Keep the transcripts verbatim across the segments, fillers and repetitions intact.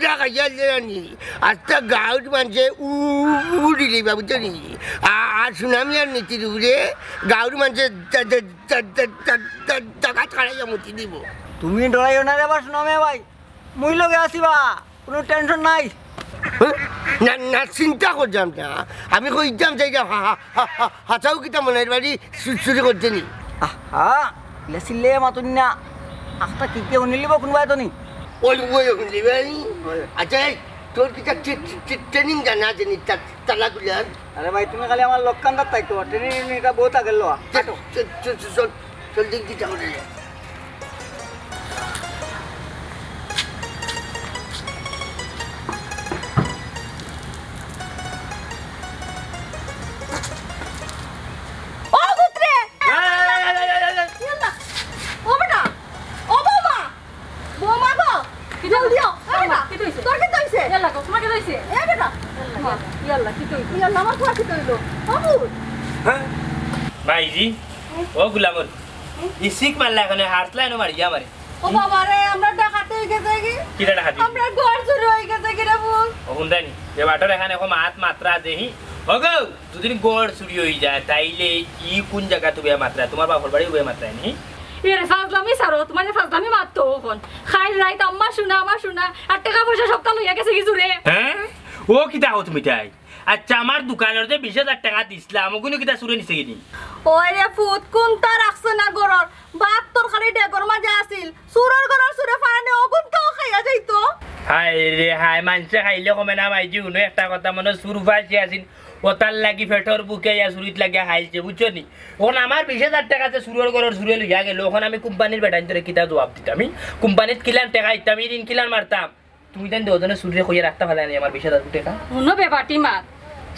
মজা খাইয়া আইলে রানি। আস্তা গাঁওর মানষে উ-, উড়িলিবা, বুঝছো নি? আ-, আর সুনামিয়ার নীতির উপরে গাঁওর মানষে জা-, জা-, জা-, জাগাত খাড়াইয়া মুতি দিব। তুমি ডরাইও না রে বা সুনামিয়া ভাই, মুই লগে আছি বা, কুনু tension নাই। হ্যাঁ? না, না, চিন্তা করতাম না। আমি কইতাম চাই যে হা-, হা-, হা-, হা-, হাছাউ কিতা মনের বাড়ি চু-, চুরি করছে নি? আহা, ইলা চিল্লে মাতুন না। আখতা কিকে হুনিলিবো কুনবায় তো নি? ওই, ওই হুনিলিবো। আচ্ছা, এই, তোর কিতা ট্রে-, ট্রে-, training জানা আছে নি তা-, তালা খুলার? আরে ভাই, তুমি খালি আমার লক্কান্দার তাই তো, training এটা বহুত আগের লওয়া। চল, চল, চল, চল, চল। জলদি কিতা করে যায়। ও পুত্রে! এই, এই, এই, এই, এই, এই। ইয়াল্লা। ও বেটা, ও বৌমা, বৌমা গো, কিতা জলদি আও। এ বেটা, কিতা অইছে? তোর কিতা অইছে? ইয়াল্লা গো, তোমার কিতা অইছে? এ বেটা। ইয়াল্লা, ইয়াল্লা, কিতা অইছে? ইয়াল্লা, আমার তোমার কিতা অইলো? বাবু। হ্যাঁ? ভাইজি, ও গুলামর, ইসিক মারলা এখানে, হার্ট লাইনও মারিয়া মারে। ও বাবা রে, আমরা ডাকাতি অই গেছে কি? কিতা ডাকাতি? আমরা ঘর চুরি অই গেছে কি রে বল? ও হুনরানি, এ বাটর এখানে এখন মাত মাত্রা দেহি। ও গো, যদি ঘর চুরি অই যায়, তাইলে ই কোন জাগা তুমি মাত্রা? তোমার বাপর বাড়ি উবে মাত্রা নি? এরে ফাজলামি সারো, তোমার যে ফাজলামি মারতো অখন। খাইল রাইত আম্মা শুনা, আমার শুনা, আর টেকা পয়সা সবতা লইয়া গেছে কি চুরে? হ্যাঁ? ও কিতা কও তুমি তাই? আচ্ছা, আমার দোকানর যে বিশ হাজার টেকা দিছলাম, ওগুলো কিতা চুরে নিছে গিনি? ওই রে ফুত, কোনটা রাখছে না ঘরর? ভাত তরকারি ডেগর মাঝে আছিল, চুরর ঘরর চুরে ফারানে অগুন তো খাইয়া যাইতো। হায় রে হায়, মানষে খাইলে কমে না মাইজি, হুনো একটা কথা মনো, চুর ফাঁসি আছিল, ওতার লাগি পেটর ভুকে ইয়া চুরিত লাগিয়া খাইছে, বুঝছো নি? অখন আমার বিশ হাজার টেকা যে চুরর ঘরর চুরে লইয়া গেল, অখন আমি কোম্পানির বেটাইন্তরে কিতা জবাব দিতাম? আমি কোম্পানিত কিলান টেকা দিতাম, ই ঋণ কিলান মারতাম? তুমি তাইন দুইজনে চুররে কইয়া রাখতা পারলায় নি আমার বিশ হাজার টেকা? হুনো বেবাটি মাত,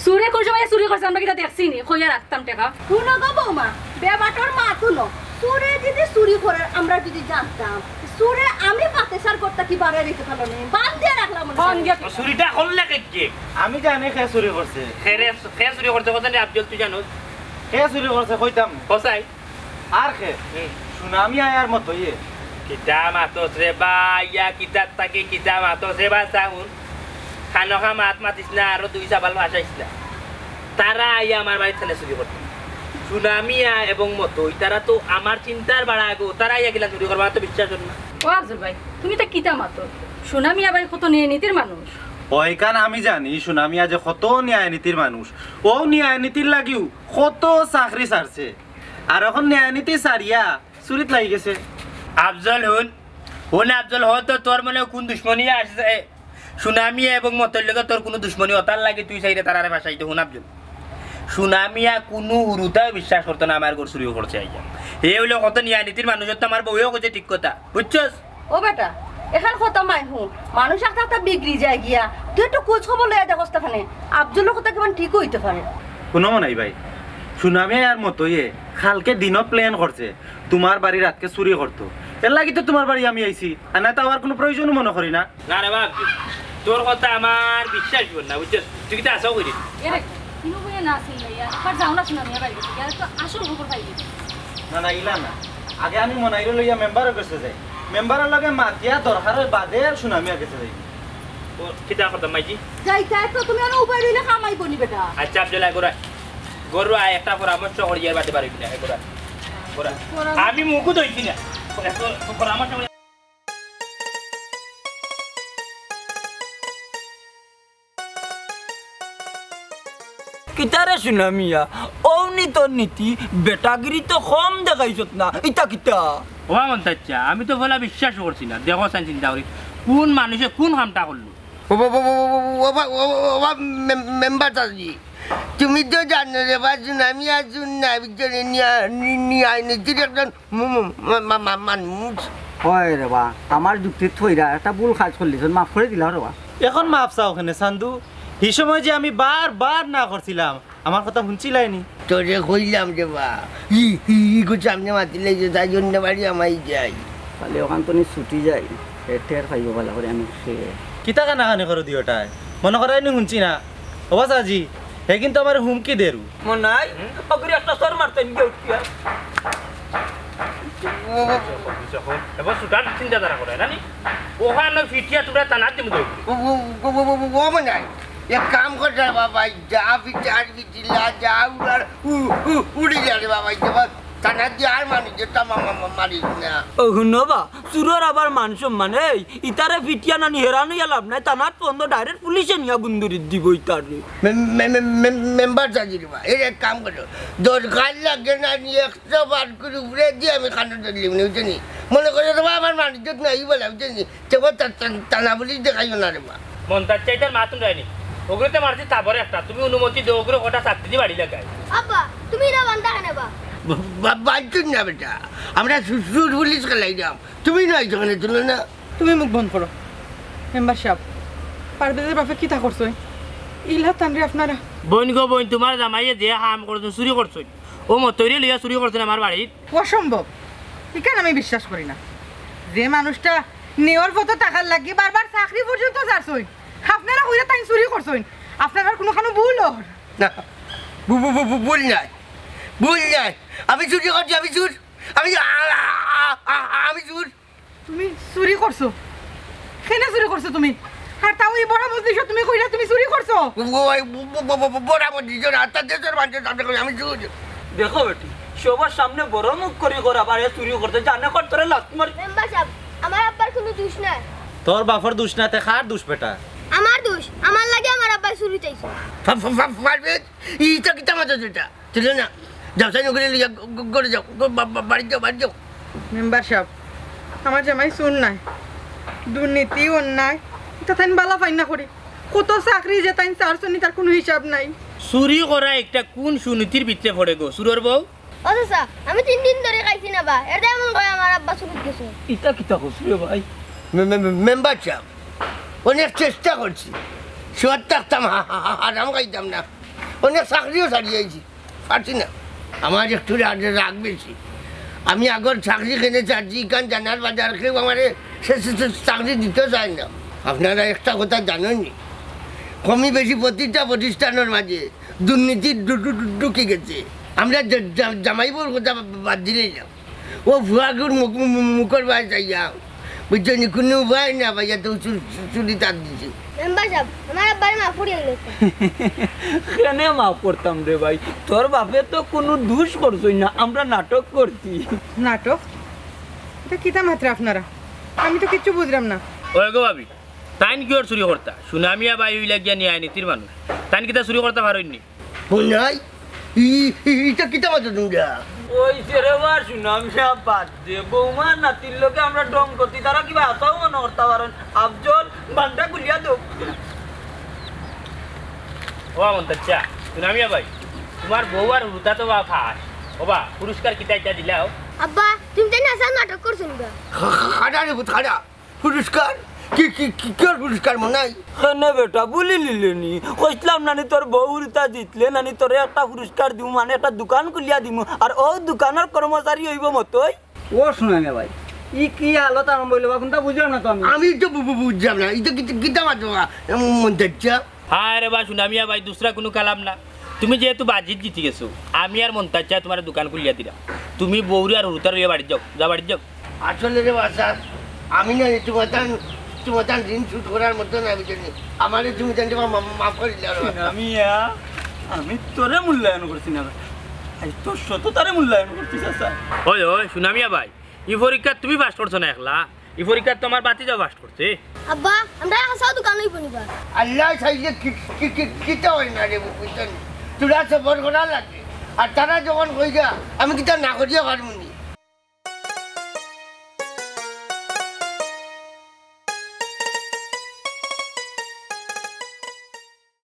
চুরে কোন সময় চুরি করছে আমরা কিতা দেখছি নি? কইয়া রাখতাম টেকা। হুনো গো বৌমা, বেবাটর মাত হুনো। চুরে যদি চুরি করে আমরা যদি জানতাম, চুরে আমি পাতে সার করতে কি বারে রেখে ফেলো নি, বান্ধিয়া রাখলাম মনে হয়। বান্ধিয়া। চুরিটা করলে কে কে? আমি জানি কে চুরি করছে। কে রে, কে চুরি করছে, কথা নি আফজল, তুই জানো? কে চুরি করছে কইতাম। কসাই? আর কে? হুম। সুনামি আয়ার মতো ইয়ে। কিতা মাতস রে বা, ইয়া কিতার তাকে কিতা মাতস রে বা, চাউন। খানোখা মাত মাতিস না, আরো দুই সাবাল ভাসাইস না। তারা আইয়া আমার বাড়িত খানে চুরি করতো। সুনামিয়া এবং মতই, তারা তো আমার চিন্তার বাড়া আগো, তারা আইয়া গেলা চুরি করবা, তো বিশ্বাস অর না। ও আফজল ভাই, তুমি তা কিতা মাতো? সুনামিয়া ভাই কত ন্যায় নীতির মানুষ। ওইখান আমি জানি, সুনামিয়া যে কত ন্যায় নীতির মানুষ। ও ন্যায় নীতির লাগিও কত চাকরি ছাড়ছে। আর অখন ন্যায় নীতি ছাড়িয়া চুরিত লাগি গেছে। আফজল হুন, হুন আফজল, হ তো তোর মনে কোন দুশমনি আছে? সুনামিয়া এবং মতর লগে তোর কুনু দুশমনি, ওতার লাগি তুই চাইরে তারারে ফাঁসাইতে। হুন আফজল, সুনামিয়া কুনু হুরুতায় বিশ্বাস করতো না আমার ঘর চুরি করছে আইয়া। হে অইলো কত ন্যায় নীতির মানুষ, তো আমার বউয়েও কইছে ঠিক কথা, বুঝছস? ও বেটা, এখান কথা মাই হুন, মানুষ একটা একটা বিগড়ি যায় গিয়া, তুই একটু খোঁজ খবর লইয়া দেখস তা খানে, আফজলর কথা কেমন ঠিক অইতে পারে। হুনো মনাই ভাই, সুনামিয়া আর মতইয়ে কালকে দিনো plan করছে, তোমার বাড়ি রাতকে চুরি করতো। এর লাগি তো তোমার বাড়ি আমি আইছি, আর না তো আমার কুনু প্রয়োজনও মনে করি না। না রে বাপ, তোর কথা আমার বিশ্বাস অর না, বুঝছস? তুই কিতা আশাও করি। এরে, কিনু বইয়া না আসিল না, ইয়া, একবার যাও না সুনামিয়া বাড়ি গেছে, ইয়া তো আসল খবর পাইলি। না, না, ইলা না। আগে আমি মনাইরে লইয়া মেম্বারর গেছে যাই। মেম্বারর লগে মাতিয়া দরকার অয় বাদে সুনামিয়ার গেছে যাই। ও, কিতা করতাম মাইজি? যাইতায় তো তুমি আর উবাই রইলে কামাইবো নি বেটা। আচ্ছা, আফজল, আয়, গোরা। গোরা, আয়, একটা পরামর্শ করি, আর বাদে বাড়ি কিনা, আয়, গোরা। গোরা। পরামর্শ? আমি মুখও ধরছি না। একটু পরামর্শ করি। কিতারে সুনামিয়া, অউ নি তোর নীতি, বেটাগিরি তো কম দেখাইছত না, ইতা কিতা? ওবা মন্তাচ্চা, আমি তো পয়লা বিশ্বাস করছি না। দেখো চাইন চিন্তা করি, কুন মানুষে কুন কামটা করলো? ও বা, ও বা, ও বা, ও বা, ও বা, মেম-, মেম্বার চাচি, তুমি তো জানো রে বা, সুনামিয়া সুন না, বুঝছো নি? নিয়া-, নি-, নি-, আইনি তুই একজন মু-, মু-, মা-, মা-, মা-, মানুষ। হয় রে বা, আমার যুক্তিত থইরা একটা ভুল কাজ করলিছইন, মাফ করি দিলাও রে বা। এখন মাফ চাও কেনে চান্দু? হি সময় যে আমি বারবার না করছিলাম, আমার কথা হুনছিলায় নি? তোরে কইলাম রে বা, ই, ই, ইগু সামনে মাতিলে যে তাই জন্য বাড়ি আমাই যাই। তাইলে অখান তো নি ছুটি যাই, এ টের পাইবো ভালা করি আমি সে। কিতা কানাকানি করো দিওটায়? মনো করো নি হুনছি না? ও বা চাচি, হে কিন্তু আমারে হুমকি দেরু। মনাই, অগুরে একটা চড় মারতাম গিয়া উঠিয়া। ও, ও, ও, এবার সুতার চিন্তাধারা করে, জানি? অখানো ফিটিয়া তোমরা থানাত দিমু গো। ও, ও, ও, ও, ও, ও, মনাই, এক কাম কর রে বাবা, যা ফিটিয়া আর ফিটিলা, যা উড়ার, উ, উ, উড়ি যা রে বাবা, এই যে বাস, থানাত দিয়া আর মানুষ যে তামা মামা মারিস না। ও, হুনো বা, চুরর আবার মান সম্মান, এই, ইতারে ফিটিয়া নানি হেরান অইয়া লাভ নাই, থানাত ফোন তো direct পুলিশে নিয়া গুন্দুরি দিবো ইতারে। মে-, মে-, মে-, মে-, মেম্বার চাচি রে বা, এর এক কাম করো, দরকার লাগে না, নি একশো বার করে উপরে দিয়ে আমি কানো ধরলি, মানে, বুঝছো নি? মনে করো রে বা, আমার মানুষ নাই বলে, বুঝছো নি? তে বা তা-, তা-, থানা পুলিশ দেখাইও না রে বা। মন্তাচ্চা, ইতার মাতুন যায়নি। অগুরে তো মারছি তাবরে একটা, তুমি অনুমতি দেও, অগুরে কটা চাকরি দি বাড়ি লাগাই। আব্বা, তুমি না বান্দা কেনে বা? বা-, বা-, বাঁচছুন না বেটা, আমরা চু-, চুর পুলিশ খেলাইরাম, তুমি নয় যেখানে তুলো না। তুমি মুখ বন্ধ করো। মেম্বার সাব, পারভেজর বাপে কিতা করছইন? ইলা তানরে আপনারা। বইন গো বইন, তুমার জামাইয়ে যে কাম করছইন, চুরি করছইন। অউ মতইরে লইয়া চুরি করছইন আমার বাড়িত। অসম্ভব, ইখান আমি বিশ্বাস করি না। যে মানুষটা নেওয়ার মতো টাকার লাগি বারবার চাকরি পর্যন্ত ছাড়ছইন, আপনারা কইরা তাইন চুরি করছইন, আপনারার কুনুখানো ভুল অর। না, ভু-, ভু-, ভু-, ভু-, ভুল নাই, ভুল নাই। আমি চুরি করছি, আমি চুর, আমি, আ-, আ-, আ-, আ-, আমি চুর। তুমি চুরি করছো? কেনে চুরি করছো তুমি? আর তাও ই বড় মজলিসো তুমি কইরা তুমি চুরি করছো? ও, ও, ও, ব-, ব-, ব-, ব-, বড় মজলিসো না, তা দেশর মানুষর সামনে কই আমি চুর। দেখো বেটি, সবার সামনে বড় মুখ করি কর, আবার এ চুরি করতে জানে কর তোরে লাত মারি। মেম্বার সাব, আমার আব্বার কুনু দুষ নাই। তোর বাপর দুষ না, তে কার দুষ বেটা? আমার দুষ, আমার লাগি আমার আব্বায় চুরিত আইছে। ফা-, ফা-, ফা-, পারভেজ, ইটা কিতা মাতস বেটা? তুলো না, যাও, সাইন করে লইয়া গ-, গ-, ঘরে যাও, গ-, বা-, বা-, বাড়ি যাও, বাড়ি যাও। মেম্বার সাব, আমার জামাই চুর নায়, দুর্নীতি, অন্যায়, ইতা তাইন বালা পাইন না করি। কত চাকরি যে তাইন ছাড়ছইন, তার কুনু হিসাব নাই। চুরি করা একটা কুন সুনীতির ভিতরে পড়ে গো, চুরর বউ? ও চাচা, আমি তিন দিন ধরি খাইছি না বা, এর দায় এমন কয় আমার আব্বা চুরিত গেছে। ইতা কিতা কস রে ভাই? মে-, মে-, মে-, মেম্বার সাব, অনেক চেষ্টা করছি, সুদ থাকতাম, হা-, হা-, হা-, হারাম খাইতাম না, অনেক চাকরিও ছাড়ি আইছি, পারছি না। আমার একটু রা-, রাগ বেশি। আমি আগর চাকরি কেনে ছাড়ছি, ইখান জানার বাদে আর কেউ আমারে সে, সে, সে চাকরি দিতে চায় না। আপনারা একটা কথা জানইন নি, কমি বেশি প্রতিটা প্রতিষ্ঠানর মাঝে দুর্নীতি ঢু-, ঢু-, ঢু-, ঢুকি গেছে। আমরা জা-, জা-, জামাই বউর কথা বা-, বাদ দিলাইলাম। ও ফুয়াগুর মুখ, মু-, মু-, মুখর বায় চাইয়া, বুঝছো নি, কুনু উপায় না পাইয়া তো চু-, চু-, চুরিত আত দিছি। মেম্বার সাব, আমার আব্বারে মাফ করি দিলে। কেনে মাফ করতাম রে ভাই? তোর বাপে তো কুনু দুষ করছইন না, আমরা নাটক করছি। নাটক? ইতা কিতা মাতরা আপনারা? আমি তো কিচ্ছু বুঝরাম না। ওই গো ভাবি, তাইন কিওর চুরি করতা? সুনামিয়া ভাই অইলা গিয়া ন্যায় নীতির মানুষ, তাইন কিতা চুরি করতা পারইন নি? ও নাই, ই-, ই-, ইটা কিতা মাতো তুমরা? ওই যে রে বা, সুনামিয়া বাদ দে, বৌমার নাতির লগে আমরা ঢং করছি, তারা কিবা হাছাউ মনো করতা পারইন। আফজল, বান্ডা খুলিয়া দেও। ও মন্তাচ্চা, সুনামিয়া ভাই, তুমার বউ আর হুরুতা তো বা ফাঁস। ও বা, পুরস্কার কিতা ইতা দিলাও? আব্বা, তুমি তাইন হাছা নাটক করছো নি বা? খা-, খা-, খাড়া রে পুত, খাড়া। পুরস্কার? কি, কি, কি, কিওর পুরস্কার মনাই? কেনে বেটা, ভুলিলিলে নি? কইছলাম না নি তোর বউ হুরুতা জিতলে না নি তোরে একটা পুরস্কার দিমু, মানে একটা দোকান খুলিয়া দিমু, আর অউ দোকানর কর্মচারী অইবো মতই। ও সুনামিয়া ভাই, ই কি হালত আরম্ভ অইলো বা, কুনটা বুঝলাম না তো আমি। আমি তো বু-, বু-, বুঝলাম না, ইটা কিতা, কিতা মাতো বা, মন্তাচ্চা? হায় রে বা, সুনামিয়া ভাই, দুসরা কুনু কালাম না। তুমি যেহেতু বাজিত জিতি গেছো, আমি আর মন্তাচ্চায় তুমার দোকান খুলিয়া দিরাম। তুমি বউরে আর হুরুতারে লইয়া বাড়িত যাও, যাও বাড়িত যাও। আসলে রে বা চাচা, আমি না রে তুমার তান, তুমার তান ঋণ শোধ করার মতো না, বুঝছো নি? আমারে তুমি তান মা-, মা-, মাফ করি দিলাও রে বা চাচা। সুনামিয়া, আমি তোরে মূল্যায়ন করছি না, আইজ তোর সততারে মূল্যায়ন করছি, চাচা। ওই, ওই, সুনামিয়া ভাই, ই পরীক্ষাত তুমি পাস করছো না একলা, ই পরীক্ষাত তো আমার ভাতিজাও পাস করছে। আব্বা, আমরার হাছাউ দোকান অইবো নি বা? আল্লায় চাইলে কি, কি, কি, কিতা অয় না রে, বুঝছো নি? তোরা সবর করা লাগে। আর তারা যখন কইরা, আমি কিতা না করিয়া পারমু নি?